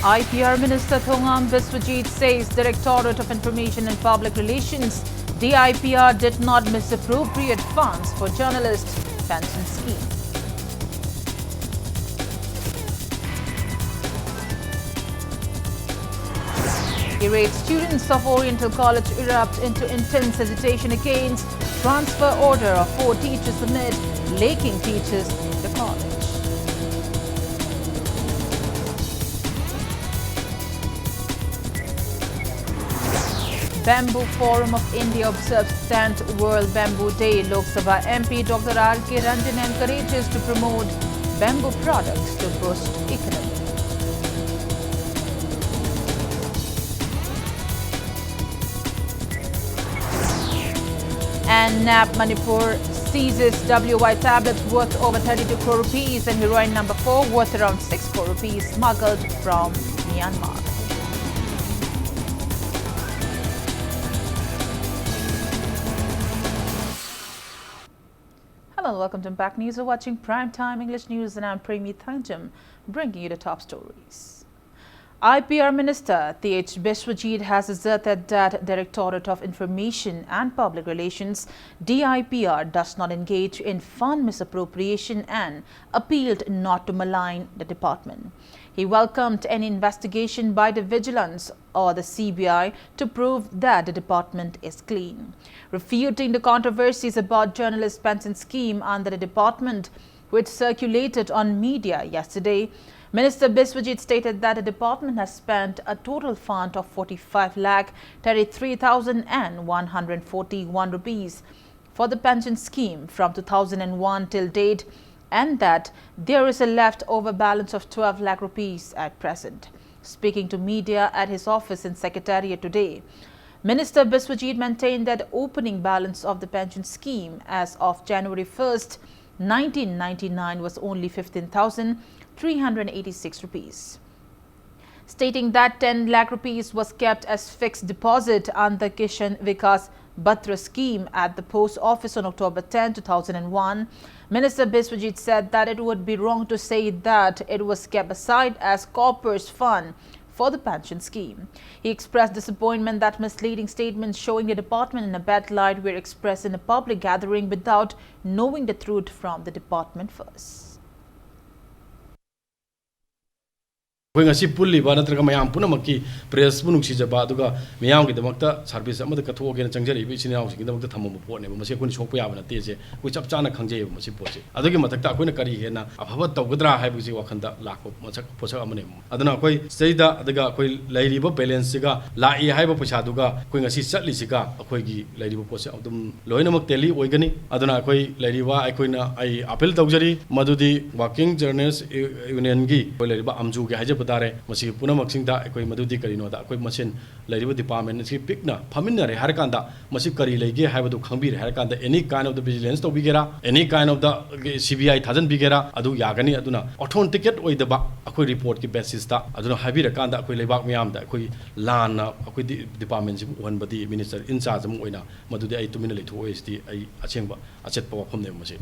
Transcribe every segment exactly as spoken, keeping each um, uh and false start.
I P R Minister Thongam Biswajit says Directorate of Information and Public Relations, D I P R, did not misappropriate funds for journalist pension scheme. Irate students of Oriental College erupt into intense agitation against transfer order of four teachers amid laking teachers the college. Bamboo Forum of India observes tenth World Bamboo Day. Lok Sabha M P Doctor R K Ranjan encourages to promote bamboo products to boost economy. And nab Manipur seizes W Y tablets worth over thirty-two crore rupees and heroin number four worth around six crore rupees smuggled from Myanmar. Hello, welcome to Impact News. You're watching Prime Time English News, and I'm Premi Thangjam, bringing you the top stories. I P R Minister Th Biswajit has asserted that Directorate of Information and Public Relations, D I P R, does not engage in fund misappropriation and appealed not to malign the department. He welcomed any investigation by the Vigilance or the C B I to prove that the department is clean. Refuting the controversies about journalist pension scheme under the department, which circulated on media yesterday, Minister Biswajit stated that the department has spent a total fund of forty-five lakh thirty-three thousand and one hundred forty-one rupees for the pension scheme from two thousand and one till date, and that there is a leftover balance of twelve lakh rupees at present. Speaking to media at his office in Secretariat today, Minister Biswajit maintained that the opening balance of the pension scheme as of January first, nineteen ninety-nine was only fifteen thousand three hundred eighty-six rupees, stating that ten lakh rupees was kept as fixed deposit under Kishan Vikas Patra scheme at the post office on October tenth, two thousand and one. Minister Biswajit said that it would be wrong to say that it was kept aside as corpus fund for the pension scheme. He expressed disappointment that misleading statements showing the department in a bad light were expressed in a public gathering without knowing the truth from the department first. ꯑꯩꯈꯣꯏ ꯉꯁꯤ ꯄꯨꯜꯂꯤꯕ ꯅꯠꯇ꯭ꯔꯒ ꯃꯌꯥꯝ ꯄꯨꯝꯅꯃꯛꯀꯤ ꯄ꯭ꯔꯦꯁꯄꯨ ꯅꯨꯡꯁꯤꯖꯕ, ꯑꯗꯨꯒ ꯃꯤꯌꯥꯝꯒꯤꯗꯃꯛꯇ service ꯑꯃꯗ ꯀꯠꯊꯣꯛꯑꯒꯦꯅ ꯆꯪꯖꯔꯛꯏꯕ ꯏꯆꯤꯟ ꯏꯅꯥꯎꯁꯤꯡꯒꯤꯗꯃꯛꯇ ꯊꯝꯃꯝꯕ ꯄꯣꯠꯅꯦꯕ꯫ ꯃꯁꯤ ꯑꯩꯈꯣꯏꯅ ꯁꯣꯛꯄ ꯌꯥꯕ ꯅꯠꯇꯦꯁꯦ ꯑꯩꯈꯣꯏ ꯆꯞ ꯆꯥꯅ ꯈꯪꯖꯩꯌꯦꯕ ꯃꯁꯤ ꯄꯣꯠꯁꯦ꯫ ꯑꯗꯨꯒꯤ ꯃꯊꯛꯇ ꯑꯩꯈꯣꯏꯅ ꯀꯔꯤ ꯍꯦꯟꯅ ꯑꯐꯕ ꯇꯧꯒꯗ꯭ꯔꯥ ꯍꯥꯏꯕꯒꯤ ꯋꯥꯈꯜꯗ ꯂꯥꯛꯄ ꯃꯁꯛ ꯄꯣꯠꯁꯛ ꯑꯃꯅꯦꯕ꯫ ꯑꯗꯨꯅ ꯑꯩꯈꯣꯏ ꯁꯤꯗꯩꯗ, ꯑꯗꯨꯒ ꯑꯩꯈꯣꯏ ꯂꯩꯔꯤꯕ ꯕꯦꯂꯦꯟꯁꯁꯤꯒ ꯂꯥꯛꯏ ꯍꯥꯏꯕ ꯄꯩꯁꯥꯗꯨꯒ ꯑꯩꯈꯣꯏ ꯉꯁꯤ ꯆꯠꯂꯤꯁꯤꯒ ꯑꯩꯈꯣꯏꯒꯤ ꯂꯩꯔꯤꯕ ꯄꯣꯠꯁꯦ ꯑꯗꯨꯝ ꯂꯣꯏꯅꯃꯛ ꯇꯦꯂꯤ ꯑꯣꯏꯒꯅꯤ꯫ ꯑꯗꯨꯅ ꯑꯩꯈꯣꯏ ꯂꯩꯔꯤꯕ, ꯑꯩꯈꯣꯏꯅ, ꯑꯩ ꯑꯥꯄꯤꯜ ꯇꯧꯖꯔꯤ ꯃꯗꯨꯗꯤ Working Journalist Unionꯒꯤ ꯑꯩꯈꯣꯏ ꯂꯩꯔꯤꯕ ꯑꯝꯖꯨꯒꯤ ꯍꯥꯏꯖꯕ ꯇꯥꯔꯦ, ꯃꯁꯤꯒꯤ ꯄꯨꯝꯅꯃꯛꯁꯤꯡꯗ ꯑꯩꯈꯣꯏ ꯃꯗꯨꯗꯤ ꯀꯔꯤꯅꯣꯗ ꯑꯩꯈꯣꯏ ꯃꯁꯦꯟ ꯂꯩꯔꯤꯕ ꯗꯤꯄꯥꯔꯠꯃꯦꯟ ꯑꯁꯤ ꯄꯤꯛꯅ ꯐꯝꯃꯤꯟꯅꯔꯦ ꯍꯥꯏꯔꯀꯥꯟꯗ ꯃꯁꯤ ꯀꯔꯤ ꯂꯩꯒꯦ ꯍꯥꯏꯕꯗꯨ ꯈꯪꯕꯤꯔꯦ ꯍꯥꯏꯔꯀꯥꯟꯗ any kind of the vigilance ꯇꯧꯕꯤꯒꯦꯔꯥ, any kind of the C B I ꯊꯥꯖꯤꯟꯕꯤꯒꯦꯔꯥ, ꯑꯗꯨ ꯌꯥꯒꯅꯤ꯫ ꯑꯗꯨꯅ ꯑꯣꯊꯦꯟꯇꯤꯀꯦꯠ ꯑꯣꯏꯗꯕ ꯑꯩꯈꯣꯏ ꯔꯤꯄꯣꯔꯠꯀꯤ ꯕꯦꯁꯤꯁꯇ ꯑꯗꯨꯅ ꯍꯥꯏꯕꯤꯔꯀꯥꯟꯗ ꯑꯩꯈꯣꯏ ꯂꯩꯕꯥꯛ ꯃꯤꯌꯥꯝꯗ ꯑꯩꯈꯣꯏ ꯂꯥꯟꯅ ꯑꯩꯈꯣꯏ ꯗꯤ-, ꯗꯤꯄꯥꯔꯠꯃꯦꯟꯁꯤꯕꯨ ꯎꯍꯟꯕꯗꯤ ꯃꯤꯅꯤꯁꯇꯔ ꯏꯟꯆꯥꯔꯖ ꯑꯃ ꯑꯣꯏꯅ ꯃꯗꯨꯗꯤ ꯑꯩ ꯇꯨꯃꯤꯟꯅ ꯂꯩꯊꯣꯛꯑꯣꯏ꯫ ꯁꯤꯗꯤ ꯑꯩ ꯑꯆꯦꯡꯕ ꯑꯆꯦꯠꯄ ꯋꯥꯐꯝꯅꯦꯕ ꯃꯁꯤ꯫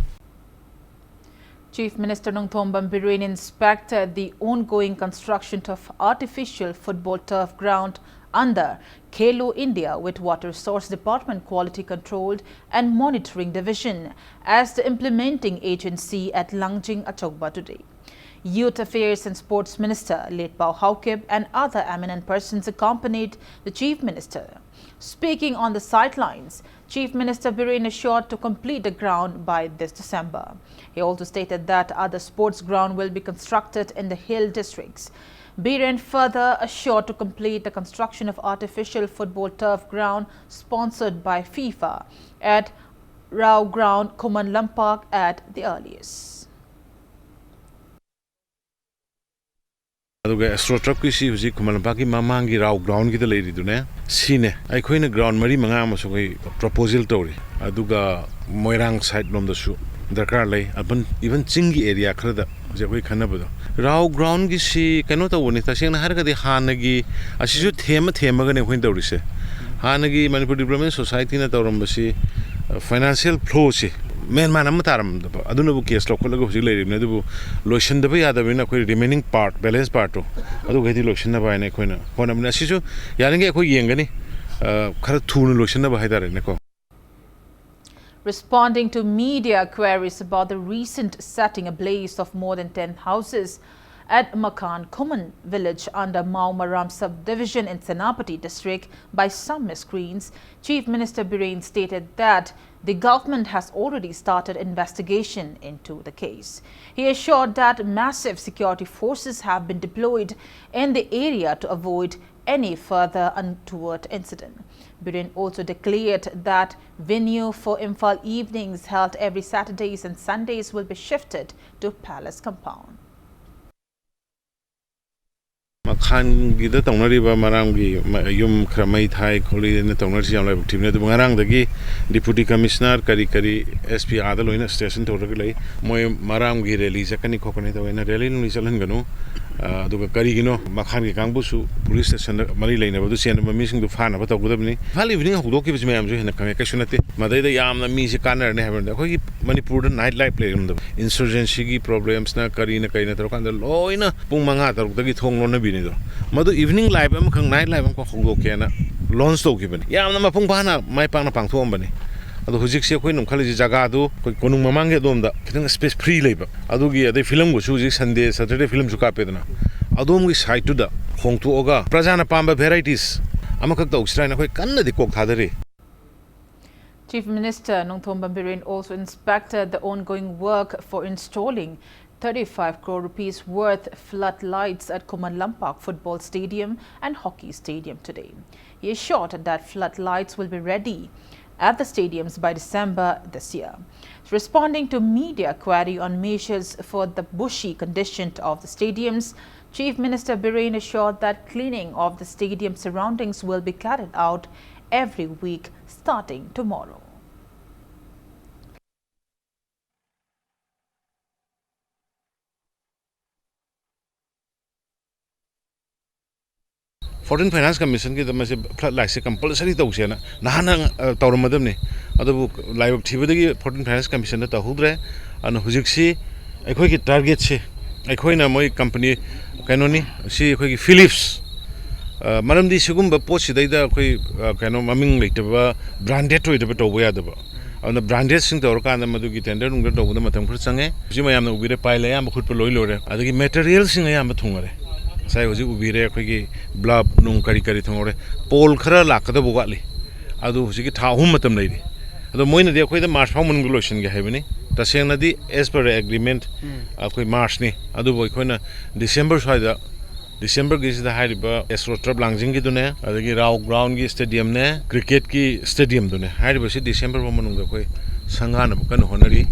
Chief Minister Nongthombam Biren inspected the ongoing construction of artificial football turf ground under Khelo India with Water Resource Department Quality Control and Monitoring Division as the implementing agency at Langjing Achokba today. Youth Affairs and Sports Minister Letpao Haokip and other eminent persons accompanied the Chief Minister. Speaking on the sidelines, Chief Minister Biren assured to complete the ground by this December. He also stated that other sports ground will be constructed in the hill districts. Biren further assured to complete the construction of artificial football turf ground sponsored by FIFA at Rao Ground, Khuman Lampak at the earliest. ꯑꯗꯨꯒ astro ꯇꯔꯐꯀꯤꯁꯤ ꯍꯧꯖꯤꯛ ꯈꯨꯃꯟ ꯂꯝꯄꯥꯛꯀꯤ ꯃꯃꯥꯡꯒꯤ ꯔꯥꯎ ꯒ꯭ꯔꯥꯎꯟꯒꯤꯗ ꯂꯩꯔꯤꯗꯨꯅꯦ꯫ ꯁꯤꯅꯦ ꯑꯩꯈꯣꯏꯅ ground ꯃꯔꯤ ꯃꯉꯥ ꯑꯃꯁꯨ ꯑꯩꯈꯣꯏ proposal ꯇꯧꯔꯤ꯫ ꯑꯗꯨꯒ ꯃꯣꯏꯔꯥꯡ ꯁꯥꯏꯠ ꯂꯣꯝꯗꯁꯨ ꯗꯔꯀꯥꯔ ꯂꯩ꯫ ꯑꯕꯟ-, ꯏꯚꯟ ꯆꯤꯡꯒꯤ ꯑꯦꯔꯤꯌꯥ ꯈꯔꯗ ꯍꯧꯖꯤꯛ ꯑꯩꯈꯣꯏ ꯈꯟꯅꯕꯗꯣ꯫ ꯔꯥꯎ ꯒ꯭ꯔꯥꯎꯟꯒꯤꯁꯤ ꯀꯩꯅꯣ ꯇꯧꯕꯅꯤ, ꯇꯁꯦꯡꯅ ꯍꯥꯏꯔꯒꯗꯤ ꯍꯥꯟꯅꯒꯤ ꯑꯁꯤꯁꯨ ꯊꯦꯝꯃ ꯊꯦꯝꯃꯒꯅꯦ ꯑꯩꯈꯣꯏꯅ ꯇꯧꯔꯤꯁꯦ꯫ ꯍꯥꯟꯅꯒꯤ ꯃꯅꯤꯄꯨꯔ ꯗꯤꯕ꯭ꯂꯞꯃꯦꯟ ꯁꯣꯁꯥꯏꯇꯤꯅ ꯇꯧꯔꯝꯕꯁꯤ, ꯑ, ꯐꯥꯏꯅꯥꯟꯁꯤꯌꯦꯜ ꯐ꯭ꯂꯣꯁꯤ ꯃꯦꯟ ꯃꯥꯟ ꯑꯃ ꯇꯥꯔꯝꯗꯕ ꯑꯗꯨꯅꯕꯨ ꯀꯦꯁ ꯂꯧꯈꯠꯂꯒ ꯍꯧꯖꯤꯛ ꯂꯩꯔꯤꯕꯅꯤ꯫ ꯑꯗꯨꯕꯨ ꯂꯣꯏꯁꯤꯟꯗꯕ ꯌꯥꯗꯕꯅꯤꯅ ꯑꯩꯈꯣꯏ ꯔꯤꯃꯦꯅꯤꯡ ꯄꯥꯔꯠ, ꯕꯦꯂꯦꯟꯁ ꯄꯥꯔꯠꯇꯣ ꯑꯗꯨꯈꯩꯗꯤ ꯂꯣꯏꯁꯤꯟꯅꯕ ꯍꯥꯏꯅ ꯑꯩꯈꯣꯏꯅ ꯍꯣꯠꯅꯕꯅꯤ꯫ ꯑꯁꯤꯁꯨ ꯌꯥꯔꯤꯈꯩ ꯑꯩꯈꯣꯏ ꯌꯦꯡꯒꯅꯤ, ꯑ, ꯈꯔ ꯊꯨꯅ ꯂꯣꯏꯁꯤꯟꯅꯕ ꯍꯥꯏꯇꯥꯔꯦꯅꯦꯀꯣ꯫ Responding to media queries about the recent setting ablaze of more than ten houses at Makhan Khuman village under Mao Maram subdivision in Senapati district by some miscreants, Chief Minister Biren stated that the government has already started investigation into the case. He assured that massive security forces have been deployed in the area to avoid any further untoward incident. Biren also declared that venue for Imphal evenings held every Saturdays and Sundays will be shifted to Palace compound. ꯃꯈꯥꯟꯒꯤꯗ ꯇꯧꯅꯔꯤꯕ ꯃꯔꯥꯝꯒꯤ ꯃ-, ꯌꯨꯝ ꯈꯔ ꯃꯩ ꯊꯥꯏ ꯈꯣꯠꯂꯤꯅ ꯇꯧꯅꯔꯤꯁꯤ ꯌꯥꯝ ꯂꯥꯏꯕꯛ ꯊꯤꯕꯅꯤ꯫ ꯑꯗꯨꯕꯨ ꯉꯔꯥꯡꯗꯒꯤ ꯗꯤꯄꯨꯇꯤ ꯀꯃꯤꯁꯅꯔ ꯀꯔꯤ ꯀꯔꯤ ꯑꯦꯁ ꯄꯤ ꯑꯥꯗ ꯂꯣꯏꯅ ꯁ꯭ꯇꯦꯁꯟ ꯇꯧꯔꯒ ꯂꯩ꯫ ꯃꯣꯏ ꯃꯔꯥꯝꯒꯤ ꯔꯦꯂꯤ ꯆꯠꯀꯅꯤ ꯈꯣꯠꯀꯅꯤ ꯇꯧꯋꯦꯅ ꯔꯦꯂꯤ ꯅꯨꯡꯂꯤ ꯆꯠꯍꯟꯒꯅꯨ꯫ ꯑ, ꯑꯗꯨꯒ ꯀꯔꯤꯒꯤꯅꯣ ꯃꯈꯥꯟꯒꯤ ꯀꯥꯡꯕꯨꯁꯨ ꯄꯨꯂꯤꯁ ꯁ꯭ꯇꯦꯁꯟꯗ ꯃꯔꯤ ꯂꯩꯅꯕꯗꯨ ꯆꯦꯟꯅꯕ ꯃꯤꯁꯤꯡꯗꯨ ꯐꯥꯅꯕ ꯇꯧꯒꯗꯕꯅꯤ꯫ ꯏꯝꯐꯥꯜ ꯏꯚꯤꯅꯤꯡ ꯍꯧꯗꯣꯛꯈꯤꯕꯁꯤ ꯃꯌꯥꯝꯁꯨ ꯍꯦꯟꯅ ꯈꯪꯉꯦ, ꯀꯩꯁꯨ ꯅꯠꯇꯦ꯫ ꯃꯗꯩꯗ ꯌꯥꯝꯅ ꯃꯤꯁꯦ ꯀꯥꯟꯅꯔꯅꯤ ꯍꯥꯏꯕ ꯅꯠꯇꯦ꯫ ꯑꯩꯈꯣꯏꯒꯤ ꯃꯅꯤꯄꯨꯔꯗ ꯅꯥꯏꯠ ꯂꯥꯏꯐ ꯂꯩꯔꯝꯗꯕ, ꯏꯟꯁꯔꯖꯦꯟꯁꯤꯒꯤ ꯄ꯭ꯔꯣꯕ꯭ꯂꯦꯝꯁꯅ ꯀꯔꯤꯅ ꯀꯔꯤꯅ ꯇꯧꯔꯀꯥꯟꯗ ꯂꯣꯏꯅ ꯄꯨꯡ ꯃꯉꯥ ꯇꯔꯨꯛꯇꯒꯤ ꯊꯣꯡ ꯂꯣꯟꯅꯕꯤꯅꯤꯗꯣ꯫ ꯃꯗꯨ ꯏꯚꯤꯅꯤꯡ ꯂꯥꯏꯐ ꯑꯃꯈꯛ, ꯅꯥꯏꯠ ꯂꯥꯏꯐ ꯑꯃꯈꯛ ꯍꯧꯗꯣꯛꯀꯦꯅ ꯂꯣꯟꯁ ꯇꯧꯈꯤꯕꯅꯤ꯫ ꯌꯥꯝꯅ ꯃꯄꯨꯡ ꯐꯥꯅ ꯃꯥꯏ ꯄꯥꯛꯅ ꯄꯥꯡꯊꯣꯛꯑꯝꯕꯅꯤ꯫ ꯑꯗꯣ ꯍꯧꯖꯤꯛꯁꯦ ꯑꯩꯈꯣꯏꯅ ꯑꯃꯨꯛ ꯈꯜꯂꯤꯁꯤ ꯖꯒꯥꯗꯨ ꯑꯩꯈꯣꯏ ꯀꯣꯅꯨꯡ ꯃꯃꯥꯡꯒꯤ ꯑꯗꯣꯝꯗ ꯈꯤꯇꯪ ꯁ꯭ꯄꯦꯁ ꯐ꯭ꯔꯤ ꯂꯩꯕ꯫ ꯑꯗꯨꯒꯤ ꯑꯗꯩ ꯐꯤꯂꯝꯕꯨꯁꯨ ꯍꯧꯖꯤꯛ ꯁꯟꯗꯦ, ꯁꯇꯔꯗꯦ ꯐꯤꯂꯝꯁꯨ ꯀꯥꯞꯄꯦꯗꯅ꯫ ꯑꯗꯣꯝꯒꯤ ꯁꯥꯏꯠꯇꯨꯗ ꯍꯣꯡꯇꯣꯛꯑꯒ ꯄ꯭ꯔꯖꯥꯅ ꯄꯥꯝꯕ ꯚꯦꯔꯥꯏꯇꯤꯁ ꯑꯃꯈꯛ ꯇꯧꯁꯤꯔꯥ ꯍꯥꯏꯅ ꯑꯩꯈꯣꯏ ꯀꯟꯅꯗꯤ ꯀꯣꯛ ꯊꯥꯗꯔꯤ꯫ Chief Minister Nongthombam Biren also inspected the ongoing work for installing thirty-five crore rupees worth floodlights at Khuman Lampak Football Stadium and Hockey Stadium today. He assured that floodlights will be ready at the stadiums by December this year. Responding to media query on measures for the bushy condition of the stadiums, Chief Minister Biren assured that cleaning of the stadium surroundings will be carried out every week starting tomorrow. Foreign Finance Commissionꯒꯤꯗ ꯃꯁꯤ flood lightꯁꯦ compulsory ꯇꯧꯁꯦꯅ ꯅꯍꯥꯟꯅ ꯑ, ꯇꯧꯔꯝꯃꯗꯕꯅꯤ꯫ ꯑꯗꯨꯕꯨ ꯂꯥꯏꯕꯛ ꯊꯤꯕꯗꯒꯤ Foreign Finance Commissionꯗ ꯇꯧꯍꯧꯗ꯭ꯔꯦ꯫ ꯑꯗꯨꯅ ꯍꯧꯖꯤꯛꯁꯤ ꯑꯩꯈꯣꯏꯒꯤ targetꯁꯦ, ꯑꯩꯈꯣꯏꯅ ꯃꯣꯏ company ꯀꯩꯅꯣꯅꯤ, ꯁꯤ ꯑꯩꯈꯣꯏꯒꯤ Philips, ꯑ, ꯃꯔꯝꯗꯤ ꯁꯤꯒꯨꯝꯕ ꯄꯣꯠꯁꯤꯗꯩꯗ ꯑꯩꯈꯣꯏ ꯑ, ꯀꯩꯅꯣ ꯃꯃꯤꯡ ꯂꯩꯇꯕ, branded ꯑꯣꯏꯗꯕ ꯇꯧꯕ ꯌꯥꯗꯕ꯫ ꯑꯗꯨꯅ brandedꯁꯤꯡ ꯇꯧꯔꯀꯥꯟꯗ ꯃꯗꯨꯒꯤ tender ꯅꯨꯡꯗꯔ ꯇꯧꯕꯗ ꯃꯇꯝ ꯈꯔ ꯆꯪꯉꯦ꯫ ꯍꯧꯖꯤꯛ ꯃꯌꯥꯝꯅ ꯎꯕꯤꯔꯦ, pile ꯑꯌꯥꯝꯕ ꯍꯨꯠꯄ ꯂꯣꯏ ꯂꯣꯏꯔꯦ꯫ ꯑꯗꯒꯤ materialꯁꯤꯡ ꯑꯌꯥꯝꯕ ꯊꯨꯡꯉꯔꯦ꯫ ꯉꯁꯥꯏ ꯍꯧꯖꯤꯛ ꯎꯕꯤꯔꯦ, ꯑꯩꯈꯣꯏꯒꯤ block ꯅꯨꯡ ꯀꯔꯤ ꯀꯔꯤ ꯊꯨꯡꯍꯧꯔꯦ꯫ Pole ꯈꯔ ꯂꯥꯛꯀꯗꯕ ꯋꯥꯠꯂꯤ꯫ ꯑꯗꯨ ꯍꯧꯖꯤꯛꯀꯤ ꯊꯥ ꯑꯍꯨꯝ ꯃꯇꯝ ꯂꯩꯔꯤ꯫ ꯑꯗꯣ ꯃꯣꯏꯅꯗꯤ ꯑꯩꯈꯣꯏꯗ March ꯐꯥꯎ ꯃꯅꯨꯡꯗ ꯂꯣꯏꯁꯤꯟꯒꯦ ꯍꯥꯏꯕꯅꯤ꯫ ꯇꯁꯦꯡꯅꯗꯤ as per agreement ꯑꯩꯈꯣꯏ Marchꯅꯤ꯫ ꯑꯗꯨꯕꯨ ꯑꯩꯈꯣꯏꯅ December ꯁ꯭ꯋꯥꯏꯗ, Decemberꯒꯤꯁꯤꯗ ꯍꯥꯏꯔꯤꯕ AstroTurf ꯂꯥꯡꯖꯤꯡꯒꯤꯗꯨꯅꯦ, ꯑꯗꯒꯤ ꯔꯥꯎ groundꯒꯤ stadiumꯅꯦ, cricketꯀꯤ stadiumꯗꯨꯅꯦ, ꯍꯥꯏꯔꯤꯕꯁꯤ December ꯐꯥꯎ ꯃꯅꯨꯡꯗ ꯑꯩꯈꯣꯏ ꯁꯪꯒꯥꯅꯕ ꯀꯟꯅ ꯍꯣꯠꯅꯔꯤ꯫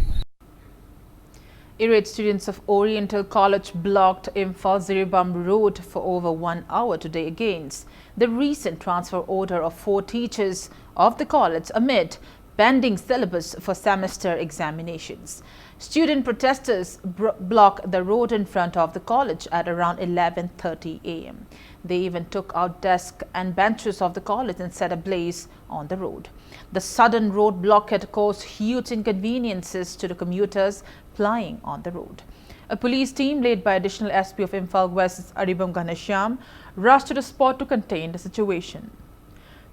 Irate students of Oriental College blocked Imphal Jiribam Road for over one hour today against the recent transfer order of four teachers of the college amid pending syllabus for semester examinations. Student protesters bro- blocked the road in front of the college at around eleven thirty a m. They even took out desks and benches of the college and set ablaze on the road. The sudden road blockade caused huge inconveniences to the commuters plying on the road. A police team led by Additional S P of Imphal West Aribam Ghanshyam rushed to the spot to contain the situation.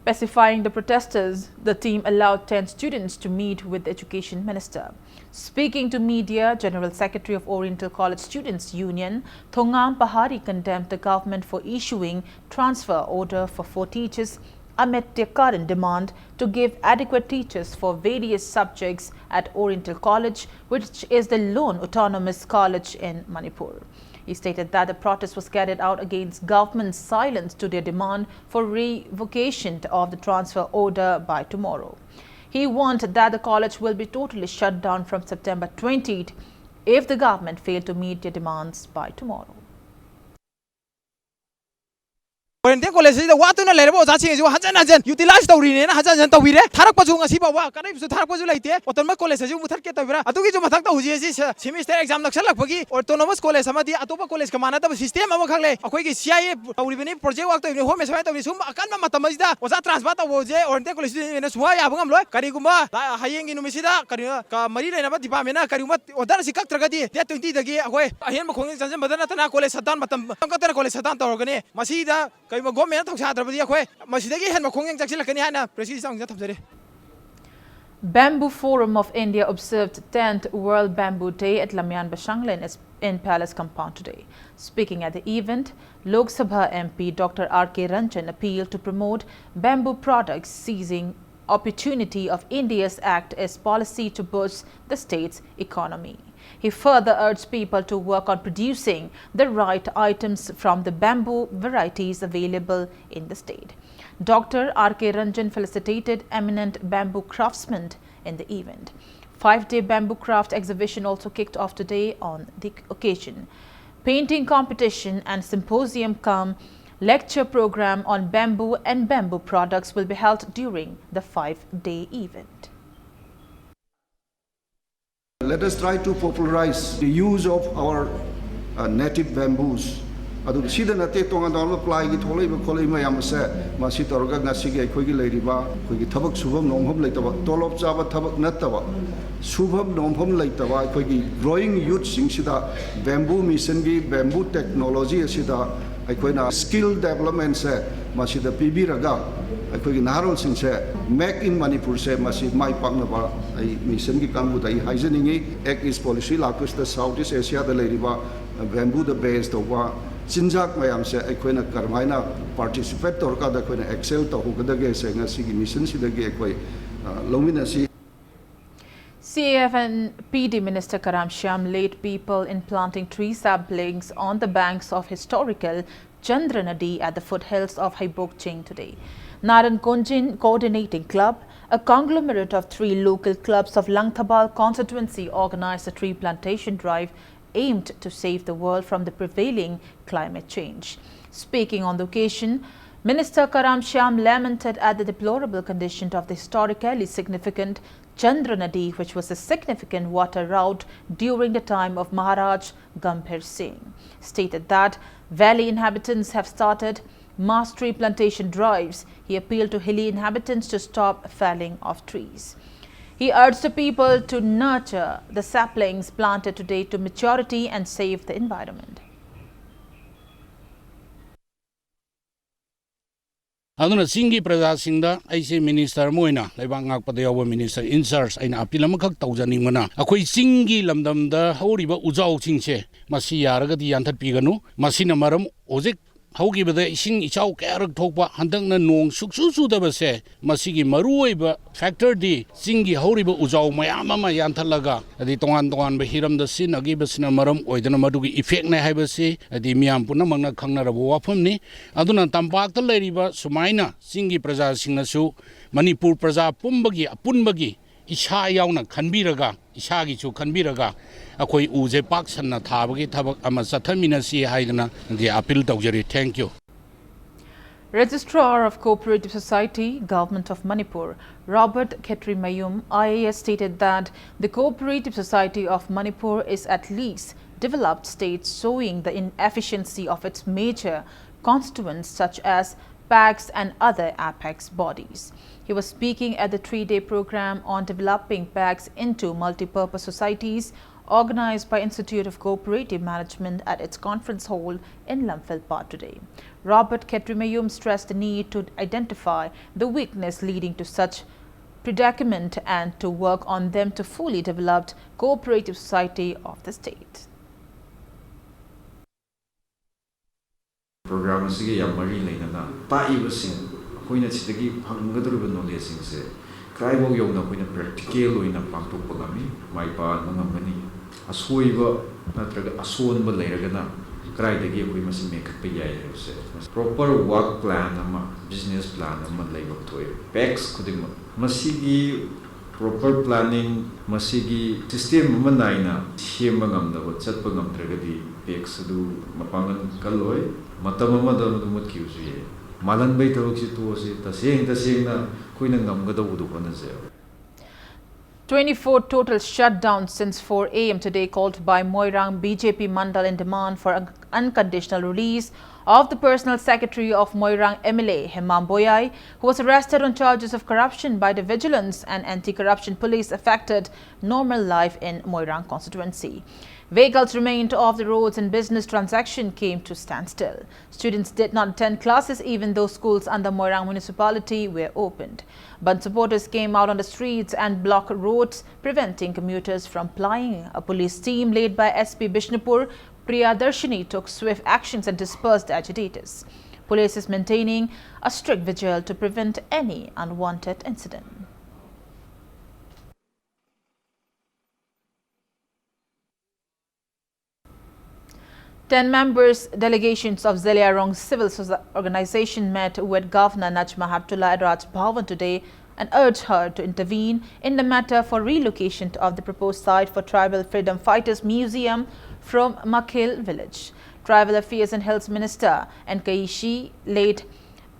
Pacifying the protesters, the team allowed ten students to meet with the education minister. Speaking to media, General Secretary of Oriental College Students Union, Thongam Pahari, condemned the government for issuing transfer order for four teachers amid their current demand to give adequate teachers for various subjects at Oriental College, which is the lone autonomous college in Manipur. He stated that the protest was carried out against government's silence to their demand for revocation of the transfer order by tomorrow. He warned that the college will be totally shut down from September twentieth if the government failed to meet their demands by tomorrow. Quarantine college ꯑꯁꯤꯗ ꯋꯥꯠꯇꯨꯅ ꯂꯩꯔꯕ ꯑꯣꯖꯥꯁꯤꯡ ꯑꯁꯤꯕꯨ ꯍꯟꯖꯟ ꯍꯟꯖꯟ utilize ꯇꯧꯔꯤꯅꯦꯅ ꯍꯟꯖꯟ ꯍꯟꯖꯟ ꯇꯧꯕꯤꯔꯦ꯫ ꯊꯥꯔꯛꯄꯁꯨ ꯉꯁꯤ ꯐꯥꯎꯕ ꯀꯔꯤꯝꯁꯨ ꯊꯥꯔꯛꯄꯁꯨ ꯂꯩꯇꯦ꯫ Autonomous college ꯑꯁꯤꯕꯨ ꯃꯨꯊꯠꯀꯦ ꯇꯧꯕꯤꯔꯥ? ꯑꯗꯨꯒꯤꯁꯨ ꯃꯊꯛꯇ ꯍꯧꯖꯤꯛ ꯑꯁꯤ ꯁ-, semester exam ꯅꯛꯁꯜꯂꯛꯄꯒꯤ autonomous college ꯑꯃꯗꯤ ꯑꯇꯣꯞꯄ college ꯀ ꯃꯥꯟꯅꯗꯕ system ꯑꯃꯈꯛ ꯂꯩ꯫ ꯑꯩꯈꯣꯏꯒꯤ C I A ꯇꯧꯔꯤꯕꯅꯤ, project work ꯇꯧꯔꯤꯕꯅꯤ, home assignment ꯇꯧꯔꯤꯕꯅꯤ꯫ ꯁꯨꯝꯕ ꯑꯀꯟꯕ ꯃꯇꯝ ꯑꯁꯤꯗ ꯑꯣꯖꯥ transfer ꯇꯧꯕꯁꯦ Oriental college student ꯅ ꯁꯨꯡꯌꯥ ꯌꯥꯕ ꯉꯝꯂꯣꯏ꯫ ꯀꯔꯤꯒꯨꯝꯕ ꯂꯥ-, ꯍꯌꯦꯡꯒꯤ ꯅꯨꯃꯤꯠꯁꯤꯗ ꯀꯔꯤ, ꯀ-, ꯃꯔꯤ ꯂꯩꯅꯕ department ꯅ ꯀꯔꯤꯒꯨꯝꯕ order ꯑꯁꯤ ꯀꯛꯇ꯭ꯔꯒꯗꯤ date twenty ꯗꯒꯤ ꯑꯩꯈꯣꯏ ꯑꯍꯦꯟꯕ ꯈꯣꯡꯖꯪ ꯆꯪꯁꯤꯟꯕꯗ ꯅꯠꯇꯅ college shutdown ꯃꯇꯝ ꯀꯛꯇꯅ college shutdown ꯇꯧꯔꯒꯅꯤ꯫ ꯃꯁꯤꯗ ꯀꯔꯤꯒꯨꯝꯕ government ꯅ ꯊꯧꯁꯥꯗ꯭ꯔꯕꯗꯤ ꯑꯩꯈꯣꯏ ꯃꯁꯤꯗꯒꯤ ꯍꯦꯟꯕ ꯈꯣꯡꯖꯪ ꯆꯪꯁꯤꯜꯂꯛꯀꯅꯤ ꯍꯥꯏꯅ press ꯒꯤ ꯏꯆꯥꯎꯁꯤꯗ ꯊꯝꯖꯔꯤ꯫ Bamboo Forum of India observed tenth World Bamboo Day at Lamyan Bashanglen is-, in Palace Compound today. Speaking at the event, Lok Sabha M P Doctor R K Ranjan appealed to promote bamboo products, seizing opportunity of India's Act East policy to boost the state's economy. He further urged people to work on producing the right items from the bamboo varieties available in the state. Doctor R K Ranjan felicitated eminent bamboo craftsmen in the event. Five-day bamboo craft exhibition also kicked off today on the occasion. Painting competition and symposium cum lecture program on bamboo and bamboo products will be held during the five-day event. Let us try to popularize the use of our, uh, native bamboos. ꯑꯗꯨꯒ ꯁꯤꯗ ꯅꯠꯇꯦ, ꯇꯣꯉꯥꯟ ꯇꯣꯉꯥꯟꯕ ply ꯒꯤ ꯊꯣꯛꯂꯛꯏꯕ ꯈꯣꯠꯂꯛꯏꯕ ꯃꯌꯥꯝ ꯑꯁꯦ, ꯃꯁꯤ ꯇꯧꯔꯒ ꯉꯁꯤꯒꯤ ꯑꯩꯈꯣꯏꯒꯤ ꯂꯩꯔꯤꯕ, ꯑꯩꯈꯣꯏꯒꯤ ꯊꯕꯛ ꯁꯨꯐꯝ ꯅꯣꯝꯐꯝ ꯂꯩꯇꯕ, ꯇꯣꯂꯣꯞ ꯆꯥꯕ ꯊꯕꯛ ꯅꯠꯇꯕ, ꯁꯨꯐꯝ ꯅꯣꯝꯐꯝ ꯂꯩꯇꯕ ꯑꯩꯈꯣꯏꯒꯤ growing youth ꯁꯤꯡꯁꯤꯗ bamboo mission ꯒꯤ bamboo technology ꯑꯁꯤꯗ ꯑꯩꯈꯣꯏꯅ skill development ꯁꯦ ꯃꯁꯤꯗ ꯄꯤꯕꯤꯔꯒ ꯑꯩꯈꯣꯏꯒꯤ ꯅꯍꯥꯔꯣꯜꯁꯤꯡꯁꯦ Make in Manipur ꯁꯦ ꯃꯁꯤ ꯃꯥꯏ ꯄꯥꯛꯅꯕ ꯑꯩ mission ꯒꯤ ꯀꯥꯡꯕꯨꯗ ꯑꯩ ꯍꯥꯏꯖꯅꯤꯡꯉꯤ꯫ Act East policy ꯂꯥꯛꯄꯁꯤꯗ South East Asia ꯗ ꯂꯩꯔꯤꯕ bamboo ꯗ base ꯇꯧꯕ ꯆꯤꯟꯖꯥꯛ ꯃꯌꯥꯝꯁꯦ ꯑꯩꯈꯣꯏꯅ ꯀꯔꯝꯍꯥꯏꯅ participate ꯇꯧꯔꯀꯥꯟꯗ ꯑꯩꯈꯣꯏꯅ excel ꯇꯧꯍꯧꯒꯗꯒꯦꯁꯦ ꯉꯁꯤꯒꯤ mission ꯁꯤꯗꯒꯤ ꯑꯩꯈꯣꯏ, ꯑ, ꯂꯧꯃꯤꯟꯅꯁꯤ꯫ C A F and P D Minister Karam Shyam led people in planting tree saplings on the banks of historical Chandra Nadi at the foothills of Heibok Ching today. Naran Konjin Coordinating Club, a conglomerate of three local clubs of Langthabal constituency, organized a tree plantation drive aimed to save the world from the prevailing climate change. Speaking on the occasion, Minister Karam Shyam lamented at the deplorable condition of the historically significant Chandra Nadi, which was a significant water route during the time of Maharaj Gambhir Singh. Stated that valley inhabitants have started mass tree plantation drives. He appealed to hilly inhabitants to stop felling of trees. He urged the people to nurture the saplings planted today to maturity and save the environment. ꯑꯗꯨꯅ ꯆꯤꯡꯒꯤ ꯄ꯭ꯔꯖꯥꯁꯤꯡꯗ ꯑꯩꯁꯦ minister ꯑꯃ ꯑꯣꯏꯅ, ꯂꯩꯕꯥꯛ ꯉꯥꯛꯄꯗ ꯌꯥꯎꯕ minister ꯏꯟ charge, ꯑꯩꯅ appeal ꯑꯃꯈꯛ ꯇꯧꯖꯅꯤꯡꯕꯅ, ꯑꯩꯈꯣꯏ ꯆꯤꯡꯒꯤ ꯂꯝꯗꯝꯗ ꯍꯧꯔꯤꯕ ꯎꯖꯥꯎꯁꯤꯡꯁꯦ ꯃꯁꯤ ꯌꯥꯔꯒꯗꯤ ꯌꯥꯟꯊꯠꯄꯤꯒꯅꯨ꯫ ꯃꯁꯤꯅ ꯃꯔꯝ, ꯍꯧꯖꯤꯛ ꯍꯧꯈꯤꯕꯗ ꯏꯁꯤꯡ ꯏꯆꯥꯎ ꯀꯌꯥꯔꯛ ꯊꯣꯛꯄ, ꯍꯟꯗꯛꯅ ꯅꯣꯡ ꯁꯨꯛꯆꯨ ꯆꯨꯗꯕꯁꯦ, ꯃꯁꯤꯒꯤ ꯃꯔꯨꯑꯣꯏꯕ ꯐꯦꯛꯇꯔꯗꯤ ꯆꯤꯡꯒꯤ ꯍꯧꯔꯤꯕ ꯎꯖꯥꯎ ꯃꯌꯥꯝ ꯑꯃ ꯌꯥꯟꯊꯠꯂꯒ, ꯍꯥꯏꯗꯤ ꯇꯣꯉꯥꯟ ꯇꯣꯉꯥꯟꯕ ꯍꯤꯔꯝꯗ ꯁꯤꯖꯤꯟꯅꯈꯤꯕꯁꯤꯅ ꯃꯔꯝ ꯑꯣꯏꯗꯨꯅ ꯃꯗꯨꯒꯤ ꯏꯐꯦꯛꯅꯦ ꯍꯥꯏꯕꯁꯤ ꯍꯥꯏꯗꯤ ꯃꯤꯌꯥꯝ ꯄꯨꯝꯅꯃꯛꯅ ꯈꯪꯅꯔꯕ ꯋꯥꯐꯝꯅꯤ꯫ ꯑꯗꯨꯅ ꯇꯝꯄꯥꯛꯇ ꯂꯩꯔꯤꯕ ꯁꯨꯃꯥꯏꯅ ꯆꯤꯡꯒꯤ ꯄ꯭ꯔꯖꯥꯁꯤꯡꯅꯁꯨ ꯃꯅꯤꯄꯨꯔ ꯄ꯭ꯔꯖꯥ ꯄꯨꯝꯕꯒꯤ ꯑꯄꯨꯟꯕꯒꯤ ꯏꯁꯥ ꯌꯥꯎꯅ ꯈꯟꯕꯤꯔꯒ, ꯏꯁꯥꯒꯤꯁꯨ ꯈꯟꯕꯤꯔꯒ ꯑꯩꯈꯣꯏ ꯎꯁꯦ ꯄꯥꯛ ꯁꯟꯅ ꯊꯥꯕꯒꯤ ꯊꯕꯛ ꯑꯃ ꯆꯠꯊꯃꯤꯟꯅꯁꯤ ꯍꯥꯏꯗꯅ ꯗꯤ ꯑꯄꯤꯜ ꯇꯧꯖꯔꯤ꯫ Thank you. Registrar of Cooperative Society, Government of Manipur, Robert Khetrimayum, I A S, stated that the Cooperative Society of Manipur is at least developed state, showing the inefficiency of its major constituents such as PACs and other apex bodies. He was speaking at the three-day program on developing PACs into multi-purpose societies organized by Institute of Cooperative Management at its conference hall in Lamphel Park today. Robert Khetrimayum stressed the need to identify the weakness leading to such predicament and to work on them to fully developed cooperative society of the state. Programme ꯑꯁꯤꯒ ꯌꯥꯝ ꯃꯔꯤ ꯂꯩꯅꯅ ꯇꯥꯛꯏꯕꯁꯤꯡ, ꯑꯩꯈꯣꯏꯅ ꯁꯤꯗꯒꯤ ꯐꯪꯒꯗꯧꯔꯤꯕ ꯅꯣꯂꯦꯖꯁꯤꯡꯁꯦ ꯀꯗꯥꯏꯐꯥꯎ ꯌꯧꯅ ꯑꯩꯈꯣꯏꯅ practical ꯑꯣꯏꯅ ꯄꯥꯡꯊꯣꯛꯄ ꯉꯝꯃꯤ, ꯃꯥꯏ ꯄꯥꯛꯍꯟꯕ ꯉꯝꯒꯅꯤ, ꯑꯁꯣꯏꯕ ꯅꯠꯇ꯭ꯔꯒ ꯑꯁꯣꯟꯕ ꯂꯩꯔꯒꯅ ꯀꯗꯥꯏꯗꯒꯤ ꯑꯩꯈꯣꯏ ꯃꯁꯤ ꯃꯦꯟꯈꯠꯄ ꯌꯥꯏ ꯍꯥꯏꯕꯁꯦ ꯄ꯭ꯔꯣꯄꯔ ꯋꯥꯔꯛ ꯄ꯭ꯂꯥꯟ ꯑꯃ, ꯕꯤꯖꯤꯅꯦꯁ ꯄ꯭ꯂꯥꯟ ꯑꯃ ꯂꯩꯕ ꯊꯣꯛꯑꯦ꯫ ꯄꯦꯛꯁ ꯈꯨꯗꯤꯡꯃꯛ ꯃꯁꯤꯒꯤ Proper planning, ꯃꯁꯤꯒꯤ system ꯑꯃ ꯅꯥꯏꯅ ꯁꯦꯝꯕ ꯉꯝꯗꯕ, ꯆꯠꯄ ꯉꯝꯗ꯭ꯔꯒꯗꯤ PACS ꯑꯗꯨ ꯃꯄꯥꯡꯒꯜ ꯀꯜꯂꯣꯏ꯫ ꯃꯇꯝ ꯑꯃꯗ ꯃꯗꯨ ꯃꯨꯠꯈꯤꯕꯁꯨ ꯌꯥꯏ꯫ ꯃꯥꯜꯍꯟꯕꯩ ꯊꯕꯛꯁꯤ ꯇꯣꯛꯑꯁꯤ꯫ ꯇꯁꯦꯡ ꯇꯁꯦꯡꯅ ꯑꯩꯈꯣꯏꯅ ꯉꯝꯒꯗꯧꯕꯗꯨ ꯍꯣꯠꯅꯁꯦꯕ꯫ Twenty-four total shutdown since four a m today called by Moirang B J P Mandal in demand for un- unconditional release of the personal secretary of Moirang M L A Hemam Boyai, who was arrested on charges of corruption by the Vigilance and Anti-Corruption Police, affected normal life in Moirang constituency. Vehicles remained off the roads and business transaction came to standstill. Students did not attend classes even though schools under Moirang municipality were opened. Bandh supporters came out on the streets and blocked roads, preventing commuters from plying. A police team led by S P Bishnupur, Priyadarshini, took swift actions and dispersed agitators. Police is maintaining a strict vigil to prevent any unwanted incident. Ten members delegations of Zeliangrong Civil Soci- Organization met with Governor Najma Heptulla at Raj Bhavan today and urged her to intervene in the matter for relocation of the proposed site for Tribal Freedom Fighters Museum from Makhel village. Tribal Affairs and Health Minister Nkaishi laid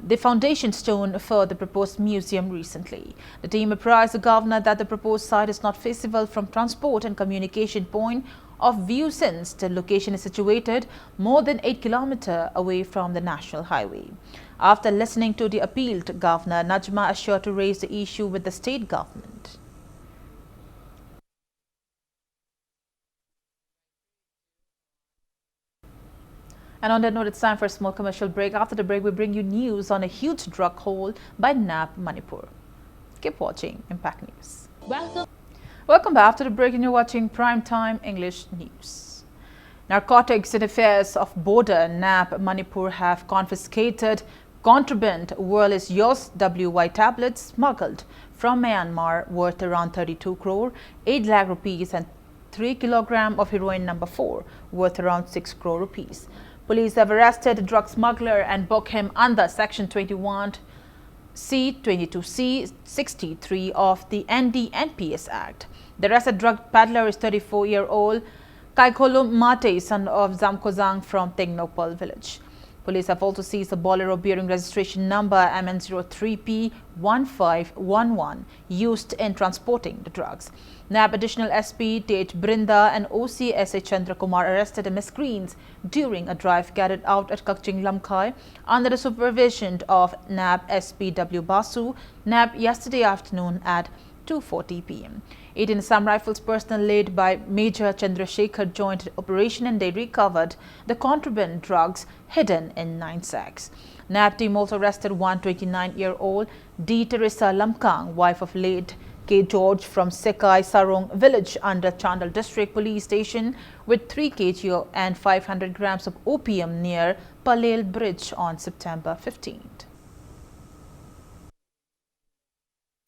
the foundation stone for the proposed museum recently. The team apprised the governor that the proposed site is not feasible from transport and communication point of view since the location is situated more than eight kilometer away from the national highway. After listening to the appeal, Governor Najma assured to raise the issue with the state government. And on that note, it's time for a small commercial break. After the break, we bring you news on a huge drug haul by nab Manipur. Keep watching Impact News. Welcome. Welcome back. After the break, and you're watching Prime Time English News. Narcotics and Affairs of Border, nab Manipur, have confiscated contraband worth is yours W Y tablets smuggled from Myanmar worth around thirty-two crore, eight lakh rupees, and three kilogram of heroin number four worth around six crore rupees. Police have arrested the drug smuggler and booked him under Section twenty-one C twenty-two C sixty-three of the N D N P S Act. The arrested drug peddler is thirty-four-year-old Kaikholum Mate, son of Zamkozang from Tengnoupal village. Police have also seized a Bolero bearing registration number M N zero three P one five one one used in transporting the drugs. NAB Additional S P T H Brinda and O C S A Chandra Kumar arrested the miscreants during a drive carried out at Kakching Lamkai under the supervision of NAB S P W Basu, NAB, yesterday afternoon at two forty p m. Eighteen Assam Rifles personnel led by Major Chandrasekhar joined the operation and they recovered the contraband drugs hidden in nine sacks. NAB team also arrested one twenty-nine-year-old D. Teresa Lamkang, wife of late K. George from Sekai Sarong village under Chandel District Police Station with three K G and five hundred grams of opium near Palel Bridge on September fifteenth.